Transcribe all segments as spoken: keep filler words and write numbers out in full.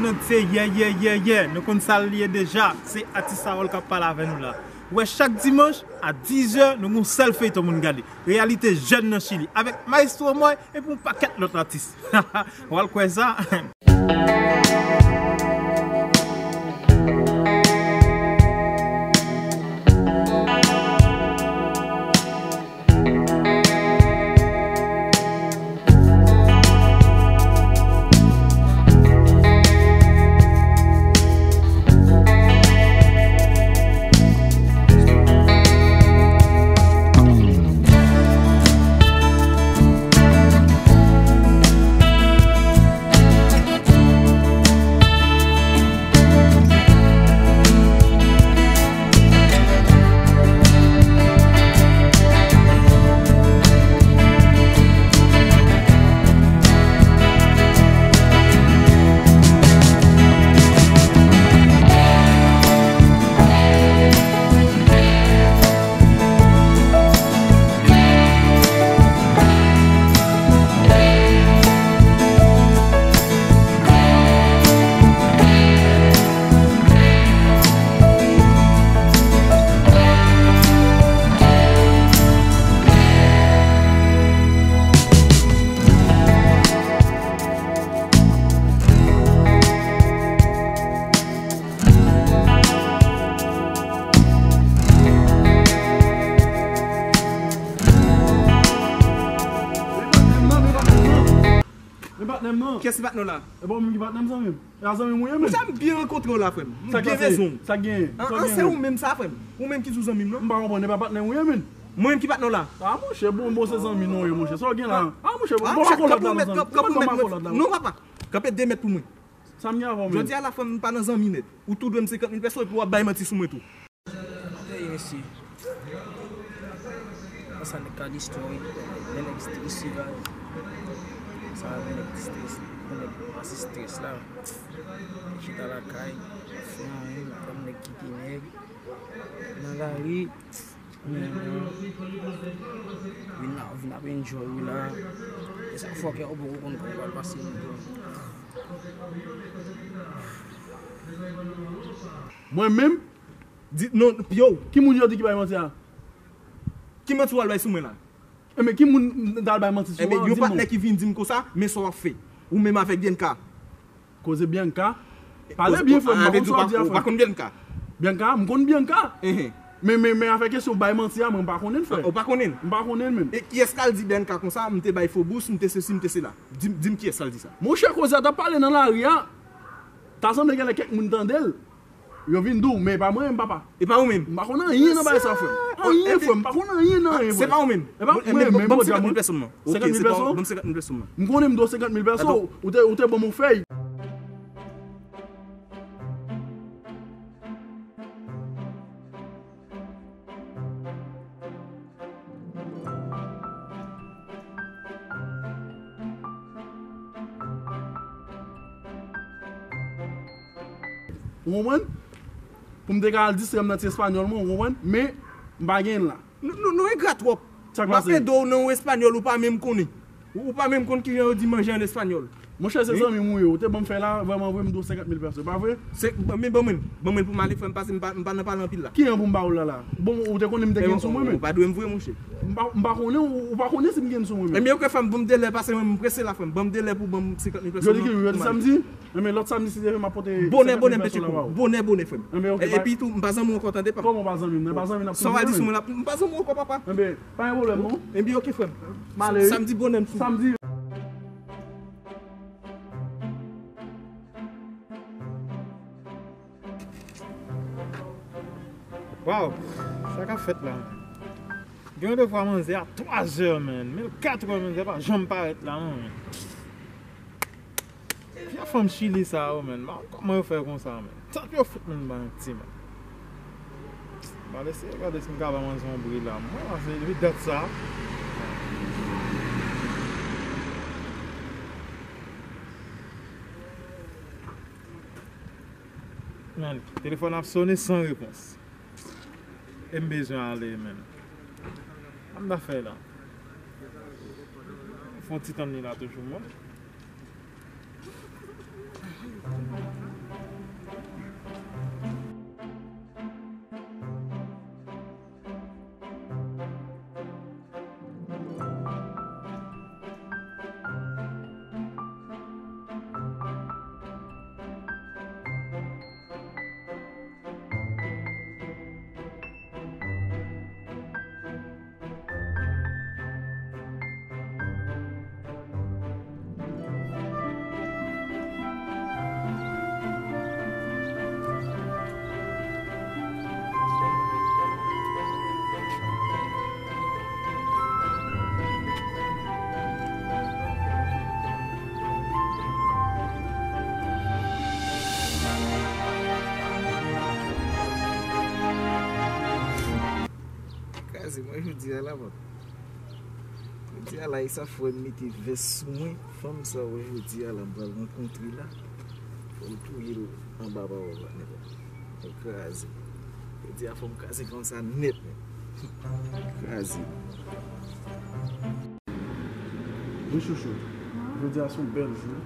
Nou se yè, yè, yè, yè. Nou konn sa l ye deja. Se atis Harold k ap pale avè nou la. Ou wè, chak dimanch, a diz è, nou gen yon sèl feyton pou n gade. Reyalite jèn nan Chili. Avèk Maestro Moy epi yon pakèt lòt atis. W al kwè sa. Men patnè m nan. Kiyès ki patnè w la? E pa ou menm ki patnè m, zanmi m? E a zanmi m ou ye, men. Monchè, m byen rankontre w la, frè m. M byen rezon. Sa k genyen? An, an, se ou menm sa, frè m. Ou menm ki sou zanmi m nan. M pa konprann, e pa patnè m ou ye, men. Mwen menm ki patnè w la? A, monchè, bon, bon, se zanmi nou ye, monchè. Sa w gen la? A, monchè, bon, bon, akòlòd la, zanmi. Non, papa. Kanpe de mèt pou mwen. Sa m gen avè w menm? Jodi a la, frè m, m pa nan zanmi nèt. Ou tou dwe m senkant mil pèso epi w ap bay manti sou mwen tou. Ey, mesye. Konsa nèg ka destroy. Lè nèg strese, baz. Sa nèg strese. Nèg pase strès la. Chita lakay. Fè anyen. Tann nèg kite nèg. Nan lari. Vin la, vin ap enjoy wi la. E sa fòkè ou poko konn kòman pral pase. Mwen menm? Di, non, yo. Ki moun yo di ki bay manti a? Ki manti w al bay sou mwen la? Enben, ki moun m t al bay manti sou a? Enben, yon patnè ki vin di m konsa, men sa w ap fè. Ou menm avèk Bianca. Koze Bianca. Pale byen, frè m, m pa konn sa w ap di a, frè m. Ou pa konn Bianca? Bianca, m konn Bianca. Men, men, men afè kesyon bay manti a, mwen, m pa konnen l, frè. Ou pa konnen l? M pa konnen l menm. E kiyès k al di Bianca konsa, m te bay fo bous, m te sesi, m te sela? Di m, di m kiyès k al di sa. Monchè, koze a t ap pale nan lari a. Ta sanble genlè kèk moun tande l. Yo vin di w, men e pa mwen menm, papa. E pa ou menm? M pa konn anyen nan bagay sa, frè m. Anyen, frè m. M pa konn anyen nan anyen, frè m. Se pa ou menm? E pa mwen menm, jodi a, mwen. Senkant mil pèso? Ban m senkant mil pèso, mwen. M konnen m dwe w senkant mil pèso. Ou te, ou te ban m yon fèy. Ou konprann? Pou m te ka al distrè m nan ti espanyòl mwen, ou konprann? Men, m pa gen l la. Nou, nou, nou engra twòp. M ap ede w nan yon espanyòl ou pa menm konnen. Ou, ou pa menm konn kijan yo di manje an espanyòl. Monchè, se zanmi m ou ye. Ou te ban m fèy la, vrèman vre, m dwe w senkant mil pèso, pa vre? Se, men ban mwen l, ban mwen l pou m ale, frè m, paske m pa, m pa nan pale anpil la. Kijan pou m ba w l la la? Bon, ou te konnen m te gen l sou mwen, men. Ou pa dwe m vre, monchè. M pa, m pa konnen, ou, ou pa konnen si m gen l sou mwen, men. Ebyen, oke, frè m, ban m de lè, paske mwen, m prese la, frè m. Ban m de lè pou ban m senkant mil pèso. Yo di ki, yo di samdi? Enben, lòt samdi, si Dye vle, m ap pote senkant mil pèso la ba w. Bonè, bonè, frè m. Enben, oke, epi tou, m pa zanmi w ankò, tande, papa. Kòman w pa zanmi m? Nan pa zanmi n ap toujou, men. Sa w a di sou mwen la, m pa zanm ou ankò, papa. Enben, pa gen pwoblèm, non. Enben, oke, frè m. M ale, wi. Samdi bonè m sou. Samdi. Waw, sa k ap fèt la? Gen randevou a manzè a twa zè, man. Men l kat è, manzè pa janm parèt la, non, man. Vye fanm Chili sa yo, man. M pa konn kòman yo fè konsa, man. Tank yo fout moun ba yon ti, man. M al eseye gade si m ka ba manzè yon bri la. Mwen, se depi dat sa. Man, telefòn ap sone san repons. E m bezwen ale, man. Sa m ta fè la? Fè yon ti tann li la toujou, mwen. Jodi a la, pap. Jodi a la, e sa frè m mete vès sou mwen. Fanm sa w wè jodi a la, m pral rankontre la. Fò m touye l anba pawòl la, nèt. Fò m kraze. Jodi a, fò m kraze fanm sa nèt, men. Kraze. Wi, chouchou. Jodi a se yon bèl jou.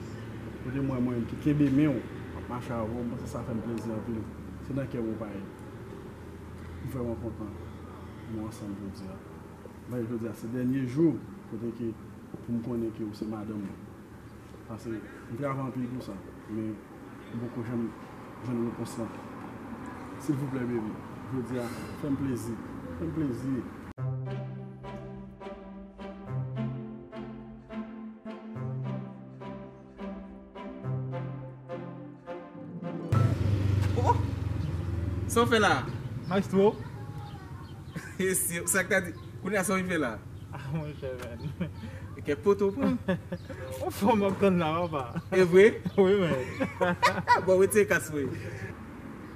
Kote mwen, mwen ki kenbe men w, ap mache avè w, m panse sa fè m plezi anpil. Se nan kè w ou pa ye. M vrèman kontan nou ansanm jodi a. Men jodi a se dènye jou kote ke pou m konnen ke ou se madanm mwen. Paske m travay anpil pou sa, men m poko janm jwenn repons lan. Silvouplè, baby, jodi a, fè m plezi. Fè m plezi. Oh! Sa w fè la? Maestro. E si, sa k ta di? Kounye a sa w vin fè la? Ah, monchè, men. E kèk poto w pran? On fò m ap tann la, papa. E vre? Wi, men. Bon, retire kas mwen.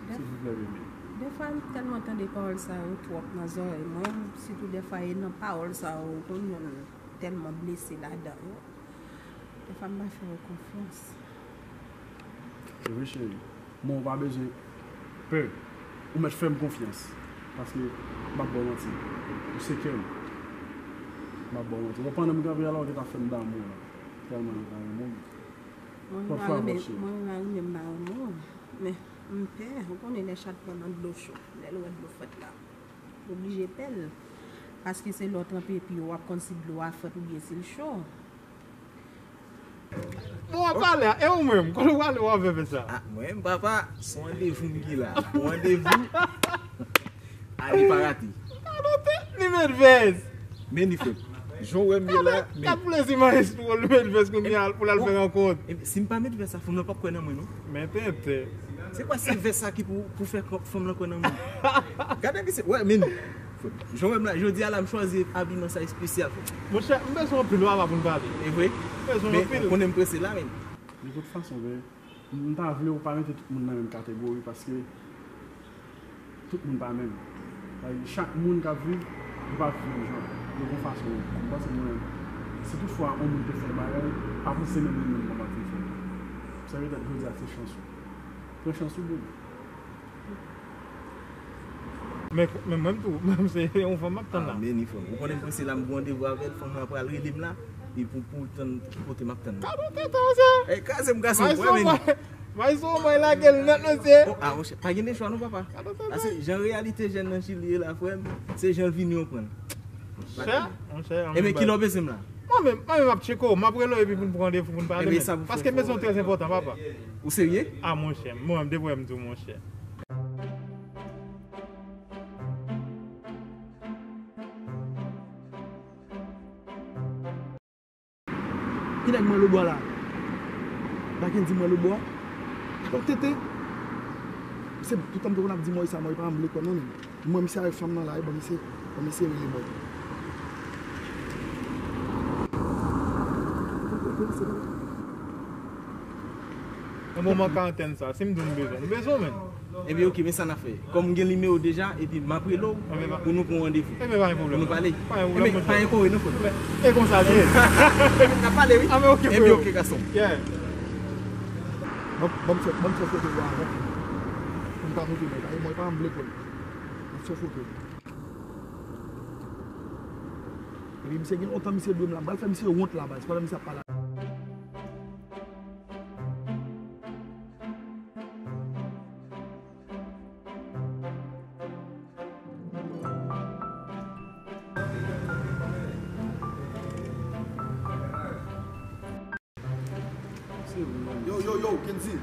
Silvouplè, bebe. Defwa, m tèlman tande pawòl sa yo twòp nan zòrèy mwen, sitou defwa e nan pawòl sa yo, ou konn jwenn tèlman blese ladan yo. Defwa m pa fè yo konfyans. Se vre, cheri. Men ou pa bezwen pè. Ou mèt fè m konfyans. Paske m p ap ba w manti. Ou se kè m. M p ap ba w manti. Bon, pandan m kanpe a la, ou gentan fè m damou la. Tèlman m ta renmen w. Mwen menm a renmen, mwen menm a renmen m pa renmen w. Men m pè, ou konnen lè chat pran nan dlo cho, lè l wè dlo frèt la, l oblije pè l. Paske se lè w tranpe pye w, w ap konn si dlo a frèt oubyen si l cho. Bon, w ap pale a, e ou menm? Kote w prale w ap fè sa? Ah, mwen menm, papa, se yon randevou m gen la. Yon randevou. Ale pa rate. Gade tèt li met vès. Men ni frè m. Jan w wè m ye la, men. Gad plezi maestro li met vès kounye a pou l al fè rankont. E, si m pa met vès sa, fanm nan p ap kwè nan mwen, non. Men tenten. Se kwa se vès sa ki pou, pou fè fanm nan kwè nan mwen? Gade misye, wè, men ni. Jan w wè m la, jodi a la, m chwazi abiman sa espesyal. Monchè, m bezwen anpil papa pou n pale. E vre? M bezwen anpil. Men ou konnen m prese la, men. De tout fason, men, m ta vle ou pa mete tout moun nan menm kategori, paske tout moun pa menm. Sa vle di, chak moun k ap viv, yo pa viv menm jan. Yo gon fason yo. M panse mwen, si toutfwa yon moun te fè bagay, pa panse menm li menm kòman l te fè. Sa vle di, jodi a, se chans ou. Pran chans ou, bebe. Men, men mwen tou, mwen se yon fanm m ap tann la. Ah, men ni fanm. Ou konnen mwen se la m gen randevou avè l, fanm nan pral rele m la, e pou, pou tann ki kote m ap tann. Gade yon tenten, mesye. Ey, kraze m, gason, wè men. Maestro, mwen lage l nèt, mesye. Oh, ah, monchè, pa gen de chwa non, papa. Gade yon tenten. Ah, se jan reyalite jèn nan Chili ye la, frè m, se jan l vini yo pran l. Monchè, monchè. Ebyen, kilè w bezwen m la? Mwen menm, mwen menm m ap tcheke w, m ap rele w epi pou n pran randevou pou n pale, men. Paske m bezwen w trè enpòtan, papa. Ou serye? Ah, monchè, mwen menm, depi w wè m di w, monchè. Ki nèg mwen lobò la? Baken di mwen lobò. Donk, tenten. Se toutan m te konn ap di mwen sa, mwen pa m vle kwè non, men. Mwen, misye avèk fanm nan la, wi, ban misye, ban misye rele mwen. Yon moman karantèn sa, si m di w m bezwen w, m bezwen w, men. Ebyen, oke, men sa n ap fè. Kòm m gen nimewo w deja, epi m ap rele w pou nou pran randevou. Ebyen, pa gen pwoblèm. Pou nou pale. Pa gen pwoblèm, monchè. Ebyen, pa gen kore, non, frè m. Men, e konsa l ye. N ap pale, wi. Anben, oke, frè. Ebyen, oke, gason. Yeah. Ban m, ban m fè, ban m fè foto yo avè w. Pou m ka montre mwen, mwen pa m vle kwè. Ban m fè foto. Epi misye gen lontan misye dwe m la. M pral fè misye wont la, baz, pandan misye ap pale. Yo, yo, yo, Kendy.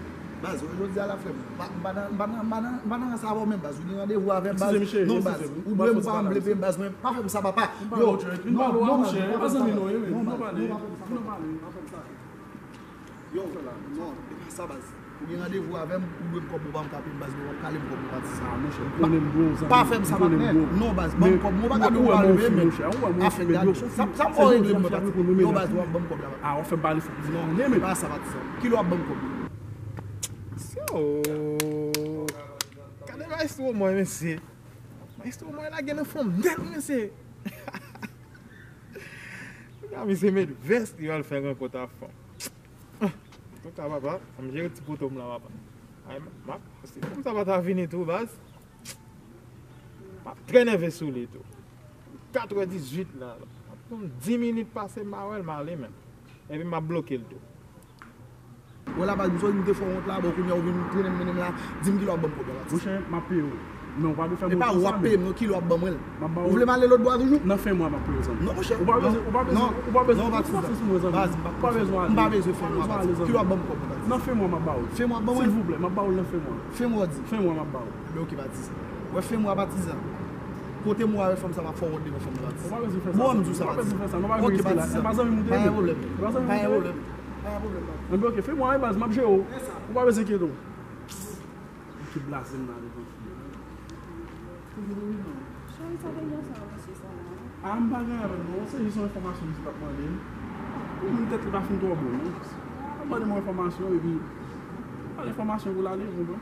Baz, jodi a la, frè m, m pa, m pa nan, m pa nan, m pa nan, m pa nan rans avè w menm, baz. Ou gen randevou avè m, baz. Eskize m, cheri, eskize m. Non, baz. Ou dwe m, ou pa vle peye m, baz, men pa fè m sa, papa. Yo, non, non, baz, non, baz, non, baz, non, pa fè m sa, pa fè m sa. Yo, non, e pa sa, baz. Ou gen randevou avè m, ou dwe m kòb mwen, ou pa m ka peye m, baz, men w ap kale m kòb mwen, pati sa. Ah, monchè, ou konnen m dwe w, zanmi. Pa fè m sa, patnè. Non, baz, ban m kòb mwen, ou pa ka di w pa vle peye m, men afè gad, sa, sa m fè w regle m, pati. Non, baz, w ap ban m kòb la, pati. Ah, w ap fè m pale fò. Non, e pa sa, pati sa. Kilè w ap ban m kòb mwen? Gade maestro mwen, mesye. Maestro mwen lage nan fanm nèt, mesye. A, misye met vès, li al fè rankont ak fanm. An tou ka, papa, m jere ti poto m la, papa. Ay, m ap, si fanm sa pa ta vini tou, baz, m ap trè nève sou li tou. Katrè dizuit la, m ap tann dis minit pase, m pa wè l, m ale menm. Epi m ap bloke l tou. Wè la baz, m sot m te fè wont la, bon, kounye a ou vin trennen m, mennen m la, di m kilè w ap ban m kòb la, Batis. Monchè, m ap peye w. Men ou pa dwe fè m retour sa, men. E pa w ap peye m, non, kilè w ap ban mwen l? M ap ba w. Ou vle m ale lòt bò a toujou? Nan fen mwa, m ap peye w, zanmi. Non, monchè. Ou pa bezwen, ou pa bezwen, ou pa bezwen, ou pa bezwen sou mwen, zanmi. Baz, m pa bezwen ale, zanmi. Kilè w ap ban m kòb la, Batis? Nan fen mwa, m ap ba w. Fen mwa, ban mwen l? Silvouplè, m ap ba w l nan fen mwa. Fen mwa, w di? Fen mwa, m ap ba w. Ebyen, oke, Batis. Wè, fen mwa, Batis. Kote m wè avèk fanm sa, m ap fè wont devan fanm nan, Batis. Ou pa bezwen fè sa. Bon, m di w sa, Batis. Ou pa bezwen fè sa. Nou pa vin riske la. Oke, Batis. E pa zanmi m ou te ye. Pa gen pwoblèm. Pa gen pwoblèm. Pa gen pwoblèm, Batis. Anben, oke, fè mwa, e baz, m ap jere w. Ou pa bezwen enkyete w. Ki blaze m nan devan fi a. Cheri, sa te gen sa, mesye sa la? A, m pa gen anyen avè l, non. Se jis yon enfòmasyon misye t ap mande m. Pou moun tèt li pa fin twò bon, non. L ap mande m yon enfòmasyon, epi, pa enfòmasyon pou l ale, ou konprann?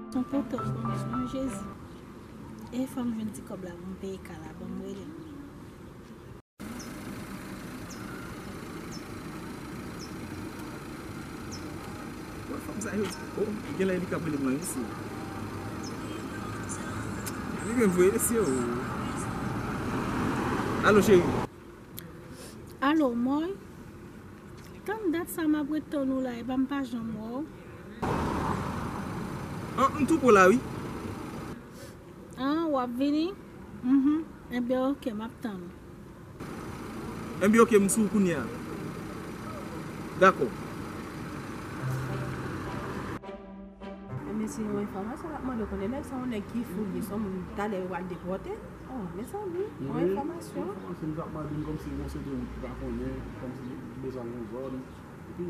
Son poto, bon, non, Jezi. E fò m jwenn ti kòb la pou m peye kay la, ban m rele l. Wè fanm sa yo, oh, genlè li k ap rele mwen, mesye. Li gen vre, mesye, oh. Alo, cheri. Alo, Moy. Tann dat sa m ap ret tann ou la, epa m pa janm wè w. An, m tou pre la, wi. An, w ap vini? Mhm. Enben, oke, m ap tann ou. Enben, oke, m sou ou kounye a. Dakò. Enben, se yon enfòmasyon l ap mande w, konnen nèg sa yon nèg ki fou li ye, se yon moun talè yo pral depòte. Oh, mezanmi, yon enfòmasyon. Enfòmasyon li t ap mande m kòmsi yon seri de wout li pa konnen, kòmsi li bezwen al yon zòn. Epi,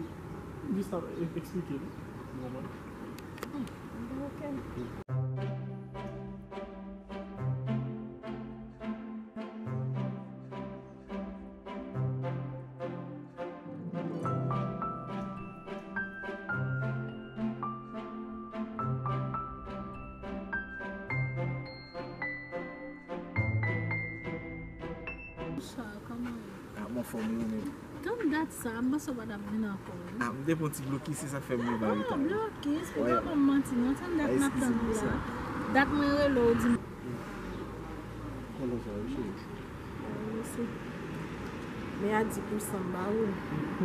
m jis t ap e-, eksplike li. Ou konprann? Hmm, enben, oke. Richard, kòman w ye? Ah, m anfòm wi, ou menm? Tann dat sa, m panse w pa t ap vin ankò, wi. Ah, m te pran ti blokis, se sa k fè m rive an reta. Ah, blokis? Ou pa ban m manti, non. Tann dat m ap tann ou la. Dat mwen rele w, di m. Kontan sa, wi, cheri. Mèsi. Men a di pou san m ba ou.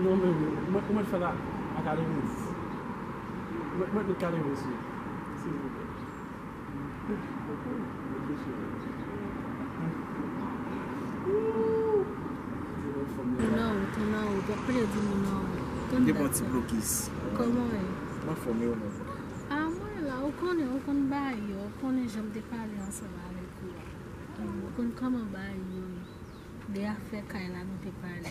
Non, men, men, ou mèt fè l a, a katrevenndis. Ou mèt, ou mèt met katrevenndis, silvouplè. Moun anwont, moun anwont, w ap pede di moun anwont. Tann dat sa. Kòman w ye? M anfòm, e ou menm? Ah, mwen la, ou konnen, ou konn bagay yo, ou konnen jan m te pale ansanm avèk ou a. Ou konn kòman bagay yo ye. De afè kay la nou te pale.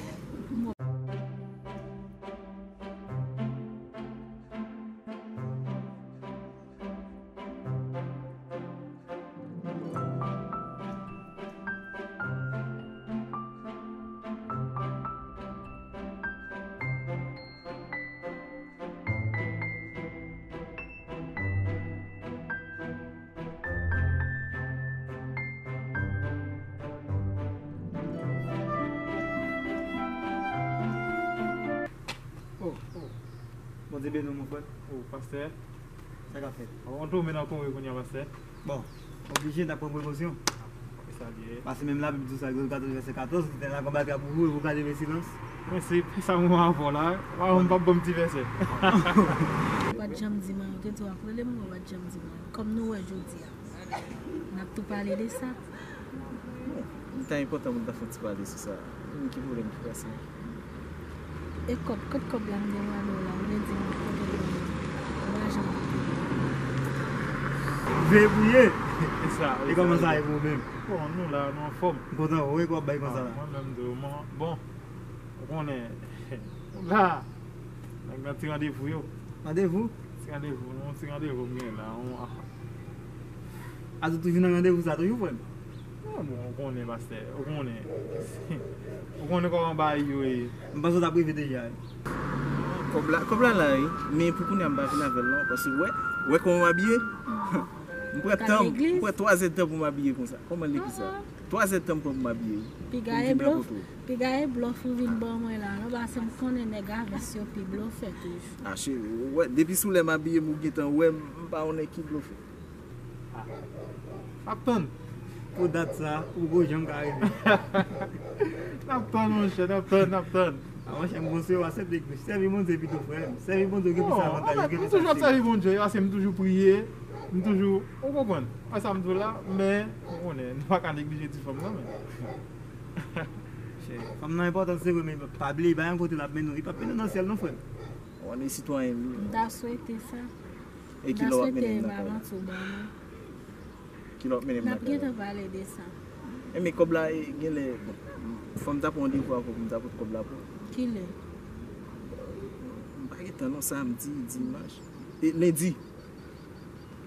Oh, oh. Bondye beni w, mon frè. Oh, pastè. Sa k ap fèt? Ou tonbe nan kore kounye a, pastè. Bon, oblije, n ap pran prekosyon. E sa l ye. Paske menm Labib di w sa, Egzòd katòz, vèsè katòz, Letènèl ap konbat la pou ou, e pou w gade men silans. Mwen se sa mwen avè w la, w a wè m p ap ban m ti vèsè. Ou pa t janm di m anyen, ou te di w ap rele m, ou pa t janm di m anyen. Kòm nou wè jodi a, n ap tou pale de sa. Bon, li ta enpòtan pou n ta fè yon ti pale sou sa. Wi, ki pwoblèm ki pase? E kòb, kot kòb la m te mande w la, ou te di m kote l ye. Ou pa janm di m. Veye priye. E sa, e sa. E kòman sa ye pou ou menm? Bon, nou la, nou anfòm. M kontan wè w, e kòb bay konsa la. Ah, mwen menm tou, mwen, bon, ou konnen, la, nèg nan ti randevou yo. Randevou? Ti randevou, non, ti randevou m gen la, on, ah. A, ou toujou nan randevou sa toujou, frè m? Bon, ou konnen, pastè, ou konnen. Ou konnen kòman bagay yo ye. M panse w t ap rive deja wi. Kòb la, kòb la la wi. Men pou kounye a m pa vin avè l non, paske w wè, w wè kòman m abiye. M pran tan, m pran twa zèdtan pou m abiye konsa. Kòman legliz la? Twa zèdtan m pran pou m abiye wi. Piga e blòf, piga e blòf ou vin ban mwen la non, paske m konnen nèg a vès yo pi blofè toujou. A cheri, w wè, depi sou lè m abiye m ou gentan wè m, m pa yon nèg ki blofè. N ap tann. Pou dat sa, ou poko janm ka rive. N ap tann, monchè, n ap tann, n ap tann. A, monchè, m konseye w aksepte Kris. Sèvi Bondye pito, frè m. Sèvi Bondye gen plis avantaj, gen plis aksè. M toujou ap sèvi Bondye, paske m toujou priye, m toujou, ou konprann. Wè sa m di w la, men, ou konnen, nou pa ka neglije ti fanm nan, men. Fanm nan enpòtan, se vre, men pa bliye, pa yon kote l ap mennen w. Li p ap mennen w nan syèl non, frè m. Ou konnen sitwayen m ye. M ta swete sa. E ki lè w ap mennen m nan kay la? Ki lè w ap mennen m nan kay la? N ap gentan pale de sa. E men kòb la, e, genlè, bon, fò m ta pran randevou avè w pou m ta pote kòb la pou ou. Kilè? M pa gen tan non, samdi, dimanch. E lendi.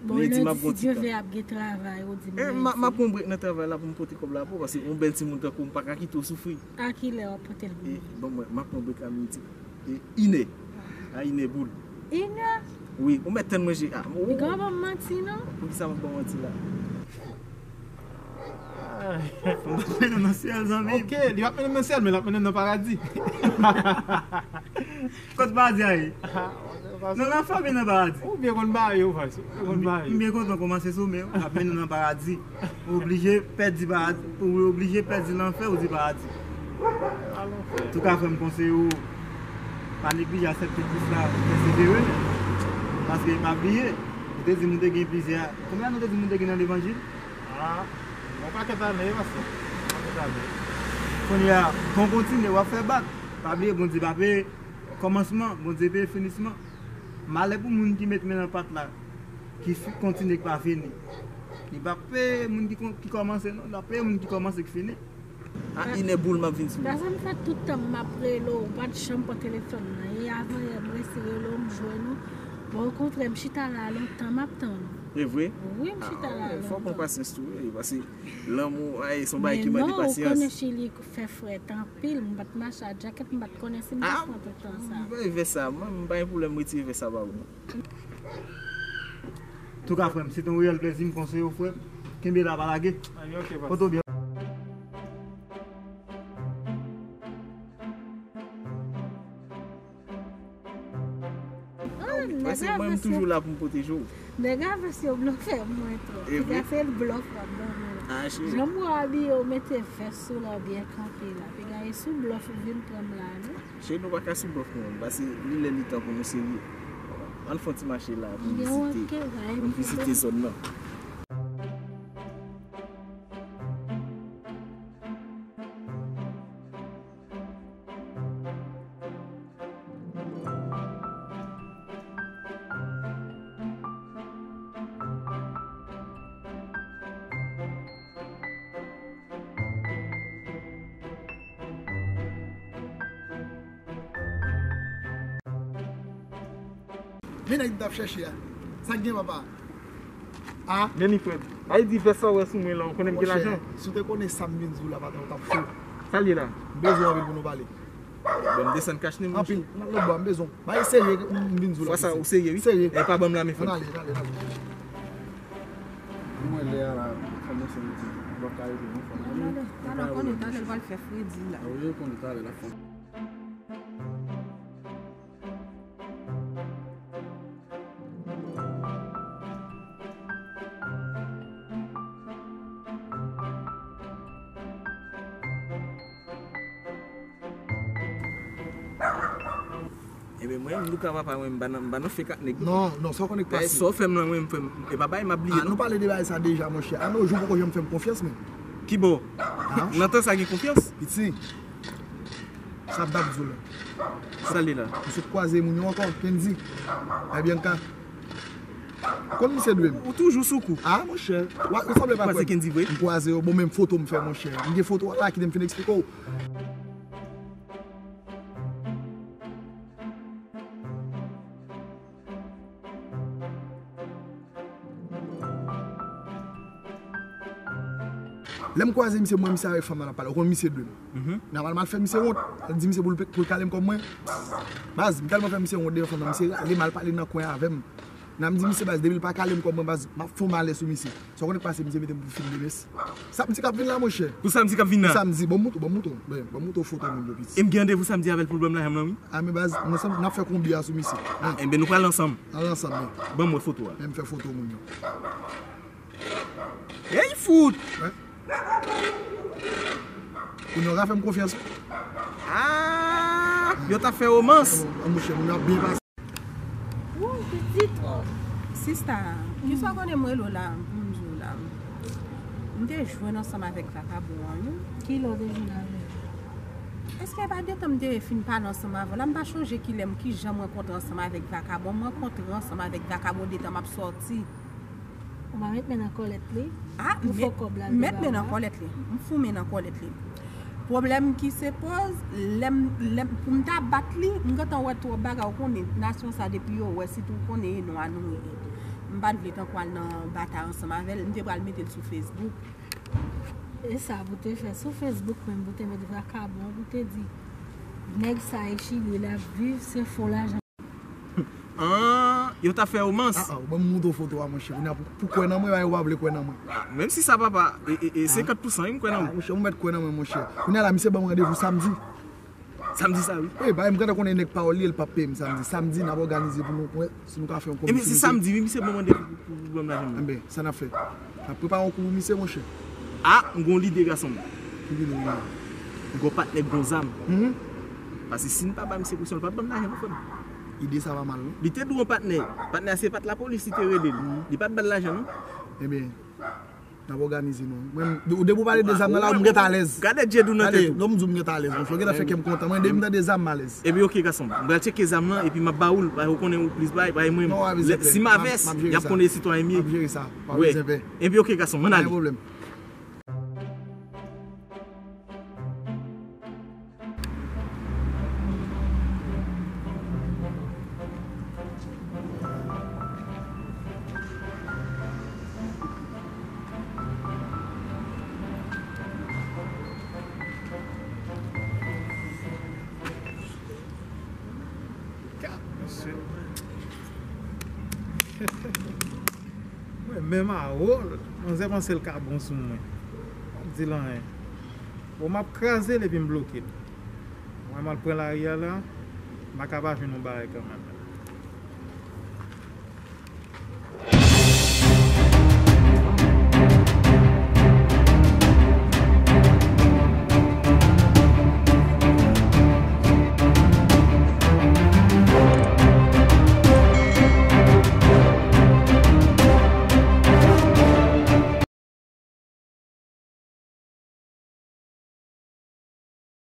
Bon, lendi, m ap pran ti tan. Lendi, si Dye vle, ap gen travay, ou di m lendi. M ap pran brèk nan travay la pou m pote kòb la pou ou, paske yon bèl timoun tankou w, m pa ka kite w soufri. A kilè w ap pote l pou mwen? E, bon, mwen, m ap pran brèk a midi. E inè. A inè boul. Inè? Wi, ou mèt tann mwen je. A, ou... Piga w pa ban m manti non. Poukisa m ap ban w manti la? Fò m ap mennen w nan syèl, zanmi. Ok, li p ap mennen m nan syèl, men l ap mennen m nan paradi. Kot paradi a ye? Non, nan fanmi nan paradi. Ou byen konn bagay yo, frè. Ou byen konn bagay yo. M byen kontan kòmanse sou men w. L ap mennen w nan paradi. Ou oblije pèdi paradi, ou oblije pèdi lanfè, ou di paradi. Antouka, frè m, konseye w, pa neglije aksepte Kris la, pèsevere. Paske pa bliye, ou te di nou te gen plizyè, konbyen ane ou te di nou te gen nan levanjil? A, yon pakèt ane, pastè. Yon pakèt ane. Kounye a, tan w kontinye, w ap fè bak. Pa bliye, Bondye pa peye kòmansman, Bondye peye finisman. Malè pou moun ki met men nan pat la, ki fi-, kontinye, ki pa fini. Li p ap peye moun ki kon-, ki kòmanse non, l ap peye moun ki kòmanse, ki fini. A inè boul m ap vin sou ou. Pase m fè tout tan m ap rele w, ou pa t janm pran telefòn nan. E avanyè m resi rele w, m jwenn ou. Bon, okontrè, m chita la lontan, m ap tann ou. E vre? Wi, m chita la lontan. A, fò w pran pasyans tou, wi, paske lanmou, ay, se yon bagay ki mande pasyans. Men non, ou konnen Chili fè frèt anpil, m pa t mache ak jakèt, m pa t konnen si m t ap pran tout tan sa. A, m pa vè sa, mwen, m pa gen pwoblèm, m retire vè sa ba ou non. Antouka, frè m, se te yon reyèl plèzi, m konseye w, frè m. Kenbe la, pa lage. Pote w byen. Paske mwen, m toujou la pou m pwoteje w. Nèg a vès yo blofè mwen twòp. Piga se blòf w ap ban mwen la. Jan m wè w abiye, w mete vès sou la, w byen kanpe la. Piga e sou blòf ou vin pran m la, non? Cheri, nou pa ka sou blòf nou menm, paske li lè li tan pou nou serye. Ann fè yon ti mache la pou n vizite, pou n vizite zòn nan. Men nèg m t ap chèche a. Sa k gen, papa? A? Men li, frè m. Ay, di fè sa w wè sou mwen la, ou konnen m gen lajan. Monchè, si w te konnen sa m vin di w la, patwon, w t ap fou. Sa l ye la? M bezwen w anpil pou nou pale. Bon, m desann kach li, monchè. Anpil. Nan lòt bò, m bezwen w. Bagay serye, m vin di w la. Fwa sa, ou serye, wi? Serye. E pa ban m la, men, frè m. Ann ale, ann ale, ann ale. Mwen lè a la, fò m ese di, lòt ka rive, non, frè m. Talè, talè, konnen talè l pral fè fredi la. A wi, konnen talè l ap fè. Ebyen, mwen, m Luka papa, mwen, m pa nan, m pa nan fake ak nèg, non. Non, non, sa w konnen k pase. Dayè, sa w fè m lan, mwen, m fè m, e pa bagay m ap bliye, non. A, nou pale de bagay sa deja, monchè. A, non, jou poko janm fè m konfyans, men. Ki bò? A? Nan tan sa gen konfyans? Piti. Sa m t ap di w la. Sa l ye la? M sot kwaze moun yo ankò, Kendy. Ay, Bianca. Konn misye dwe m. Ou toujou sou kou. A, monchè. Ou sanble pa kwè m. Ou kwaze Kendy vre? M kwaze yo. Bon, menm foto m fè, monchè. M gen foto a la, kite m fin eksplike w. Lè m kwaze misye, m wè misye avèk fanm nan ap pale. Ou konn misye dwe m. Nan mal mal fè misye wont. Di misye pou l pe- pou l kale m kòb mwen. Baz, m tèlman fè misye wont devan fanm nan, misye rale m al pale nan kwen avè m. Nan m di misye baz, depi l pa kale m kòb mwen baz, m ap fè yon malè sou misye. Sa w konnen k pase, misye mete m pou fil de mes. Samdi k ap vin la, monchè. Pou samdi k ap vin la? Samdi, bon, mouton, bon, mouton. Ben, bon, mouton foto moun yo piti. E m gen randevou samdi avè l pou l ban m lajan m nan, wi. A, men baz, n ansanm, n ap fè konbi a sou misye. A, enben, nou pral ansanm. Ann ansanm, men. Ban m wè foto a. Men m fè foto moun yo. Ey, fout! Wè. Kounye a w ka fè m konfyans, wi. Ah, yo t ap fè womans. An, monchè, moun yo ap byen pase. Wouy, pitit. Sista, kisa w konnen m rele w la, pou m di w la? M te jwenn ansanm avèk vakabon an, wi. Kilè w te jwenn avè l? Èske e pa detan m te fin pale ansanm avè w la? M pa chonje kilè m, kijan m rankontre ansanm avèk vakabon. M rankontre ansanm avèk vakabon detan m ap sòti. Ou pa met men nan kòlèt li? Ah, pou fè kòb la, met men nan kòlèt li. M fout men nan kòlèt li. Pwoblèm ki se poz, lè m, lè m, pou m ta bat li, m gentan wè twòp bagay, ou konnen, nasyon sa depi yo wè, sitou ou konnen e nwa nou ye. M pa t vle tankou al nan batay ansanm avè l, m te pral mete l sou Facebook. E sa pou te fè sou Facebook menm, pou te met vakabon, pou te di, nèg sa e Chili, l ap viv, se fo lajan. An, yo t ap fè womans. Ah, ah, ban m montre w foto a, monchè. Kounye a pou, pou kwè nan mwen, ou pa vle kwè nan mwen. Ah, menm si sa, papa, e, e, e senkant pousan, wi, m kwè nan ou. Ah, monchè, ou mèt kwè nan mwen, monchè. Kounye a la, misye ban m randevou samdi. Samdi sa, wi. Wi, bagay m gentan konnen nèg pawòl li, e l p ap peye m samdi. Samdi, n ap òganize pou nou, pou wè si nou ka fè yon konbinasyon. Ebyen, se samdi, wi, misye ban m randevou pou, pou, pou ban m lajan m nan. Enben, sa n ap fè? N ap prepare yon kou pou misye, monchè. Ah, m gon lide, gason m. Ki lide w gen? M gon patnè k gon zam. Mhm. Paske si n pa ba misye presyon, l p ap ban m lajan, non, frè m. Ide sa pa mal, non. Li te dwe yon patnè. Patnè a se pa t lapolis li te rele l. Mhm. Li pa t ba l lajan, non. Ebyen, n ap òganize nou. Mwen, de, depi w pale de zam nan la, m gentan alèz. Gade Djedou nan tèt ou. Non, m di w m gentan alèz, monchè. Ou gentan fè kè m kontan. Mwen, depi m tande zam, m alèz. Ebyen, oke, gason m. M pral tcheke zam nan, epi m ap ba ou l, paske ou konnen ou plis bay, bay mwen. Non, w ap zen, si m a vès, y ap konnen sitwayen m ye. M ap jere sa. W ap zen, pè. Ebyen, oke, gason m, ann ale. Pa gen pwoblèm. Gad, mesye. Mwen menm a wòl, manzè panse l ka bon sou mwen. M ap di l anyen. Bon, m ap kraze l epi m bloke l. Mwen m al pran lari a la, m pa ka pa jwenn yon bagay kanmenm.